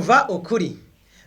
Umva ukuri.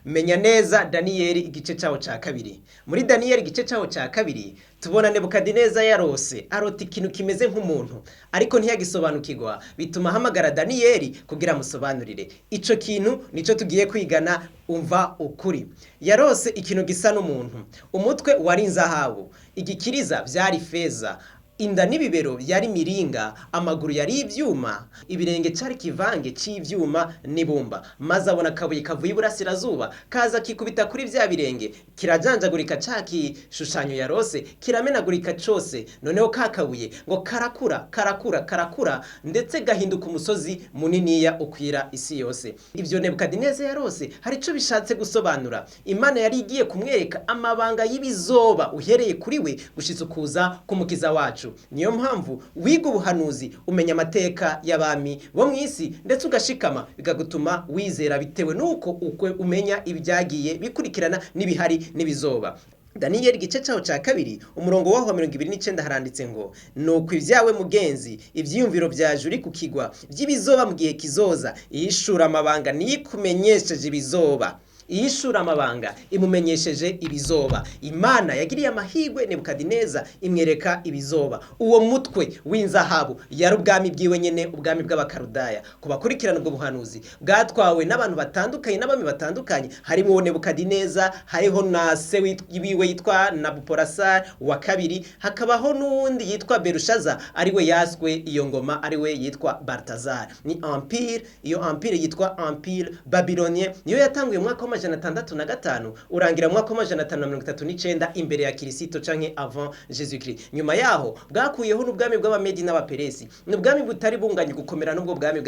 Menya neza Daniyeli igice cyawo cya kabiri. Muri Daniyeli igice cyawo cya kabiri tubona Nebukadineza yarose, arota ikintu kimeze nk'umuntu, ariko ntiyagisobanukirwa, bituma ahamagara Daniyeli kugira amusobanurire. Ico kintu nico tugiye kwigana. Umva ukuri. Yarose ikintu gisa n'umuntu. Umutwe wari inzahabu, igikiriza vyari feza, inda n'ibibero yari miringa, amaguru yari ivyuma, ibirenge cari kivange c'ivyuma n'ibumba. Maze abona akabuye kavuye iburasirazuba kaza kikubita kuri vya birenge, kirajanjagurika ca gishushanyo yarose, kiramenagurika cose. Noneho ka kabuye ngo karakura, karakura, karakura, ndetse gahinduka umusozi muniniya ukwira isi yose. Ivyo Nebukadineza yarose hari ico bishatse gusobanura. Imana yari igiye kumwereka amabanga y'ibizoba uhereye kuri we gushitsa ukuza k'umukiza wacu. Niyo mpamvu wiga ubuhanuzi, umenya amateka y'abami bo mu isi, ndetse ugashikama, bikagutuma wizera bitewe n'uko ukwe umenya ibyagiye bikurikirana n'ibihari n'ibizoba. Daniyeli igice cyaho cya kabiri, umurongo waho wa 29, haranditse ngo: "Nuko ibyawe mugenzi, ivyiyumviro byaje uri kukigwa by'ibizoba mu gihe kizoza, ihishura amabanga niyikumenyesheje ibizoba." Iyishura amabanga imumenyesheje ibizoba. Imana yagiriye amahirwe Nebukadineza, imwereka ibizoba. Uwo mutwe w'inzahabu yari ubwami bwiwe nyene, ubwami bw'Abakarudaya. Ku bakurikirana ubwo buhanuzi, bwatwawe n'abantu batandukanye n'abami batandukanye, harimo uwo Nebukadineza, hariho na se wiwe yitwa Nabuporasar wa kabiri, hakabaho n'uwundi yitwa Berushaza, ariwe yaswe iyo ngoma, ariwe yitwa Baltazar. Ni empire, iyo empire yitwa Empire Babylonien, niyo yatanguye mu mwaka wa 605, urangira mu mwaka wa 539 imbere ya Kirisito canke avant Jésus Christ. Nyuma yaho bwakuyeho n'ubwami bw'Abamedi n'Abaperesi. Ni ubwami butari bunganye gukomera n'ubwo bwami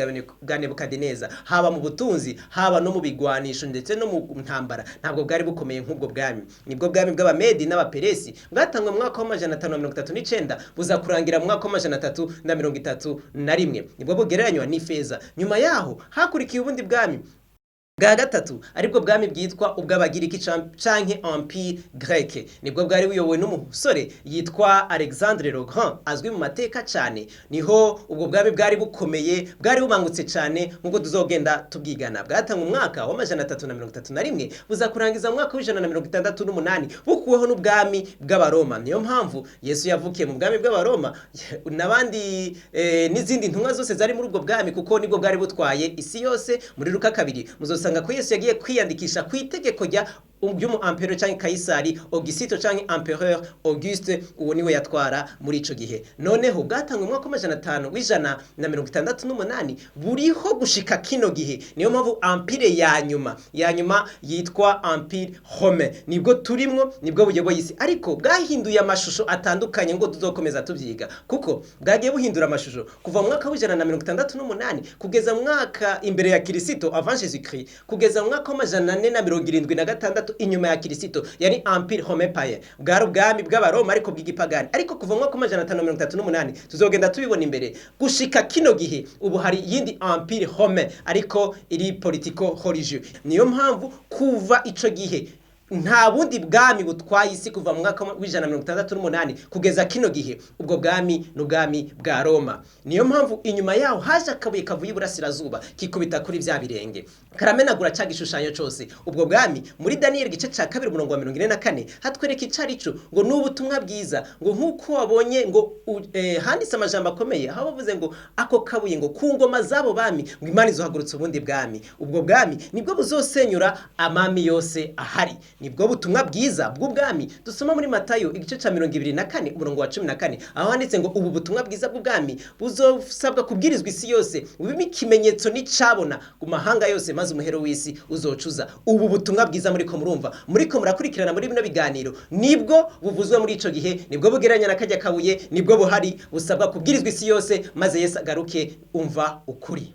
bwa Nebukadineza, haba mu butunzi, haba no mu bigwanisho, ndetse no mu ntambara, ntabwo bwari bukomeye nk'ubwo bwami. Nibwo bwami bw'Abamedi n'Abaperesi bwatangwe mu mwaka wa 539, buza kurangira mu mwaka wa 331. Nibwo bugereranywa n'ifeza. Nyuma yaho hakurikiye ubundi bwami bwa gatatu, aribwo bwami bwitwa ubw'Abagiriki canke Empire Grec. Nibwo bwari buyobowe n'umusore yitwa Alexandre le Grand, azwi mu mateka cyane. Niho ubwo bwami bwari bukomeye, bwari bubangutse cyane, nk'uko tuzogenda tubwigana. Bwatanga umwaka wa 331, buza kurangiza mu mwaka wa 168, bukuweho n'ubwami bw'Abaroma. Niyo mpamvu Yesu yavukiye mu bwami bw'Abaroma n'abandi n'izindi ntumwa zose zari muri ubwo bwami, kuko nibwo bwari butwaye isi yose. Muri Luka 2 muzosanga ko Yesu yagiye kwiyandikisha ku itegeko rya ry'umu empereur canke Kayisari Augusito canke Empereur Auguste. Uwo niwe yatwara muri ico gihe. Noneho bwatangwe mu mwaka wa 568, buriho gushika kino gihe. Niyo mpamvu empire ya nyuma ya nyuma yitwa Empire Romain. Nibwo turimwo, nibwo buyoboye isi, ariko bwahinduye amashusho atandukanye, ngo tuzokomeza tubyiga, kuko bwagiye buhindura amashusho kuva mu mwaka wa 168 kugeza mu mwaka imbere ya Kirisito, avant Jésus Christ, kugeza mu mwaka wa 476 inyuma ya Kirisito. Yari Empire Romain païen, bwari ubwami bw'Abaroma ariko bw'igipagani. Ariko kuva mu mwaka wa 538, tuzogenda tubibona imbere, gushika kino gihe, ubu hari iyindi Empire Romain, ariko iri politico religieux. Niyo mpamvu kuva ico gihe nta bundi bwami butwaye isi. Kuva mu mwaka wa 168 kugeza kino gihe, ubwo bwami ni ubwami bwa Roma. Niyo mpamvu inyuma yaho haje akabuye kavuye iburasirazuba, kikubita kuri vya birenge, karamenagura ca gishushanyo cose. Ubwo bwami, muri Daniyeli igice ca kabiri, umurongo wa 44, hatwereka icarico, ngo ni ubutumwa bwiza, ngo nk'uko wabonye ngo handitse amajambo akomeye, aho bavuze ngo ako kabuye, ngo ku ngoma z'abo bami, ngo Imana izohagurutsa ubundi bwami. Ubwo bwami nibwo buzosenyura amami yose ahari. Nibwo butumwa bwiza bw'ubwami dusoma muri Matayo igice ca 24, umurongo wa 14, aho handitse ngo ubu butumwa bwiza bw'ubwami buzosabwa kubwirizwa isi yose, bube ikimenyetso n'icabona ku mahanga yose, maze umuhero w'isi uzocuza. Ubu butumwa bwiza muriko murumva, muriko murakurikirana muri bino biganiro, nibwo buvuzwe muri ico gihe, nibwo bugereranya na kajya kabuye, nibwo buhari busabwa kubwirizwa isi yose, maze Yesu agaruke. Umva ukuri.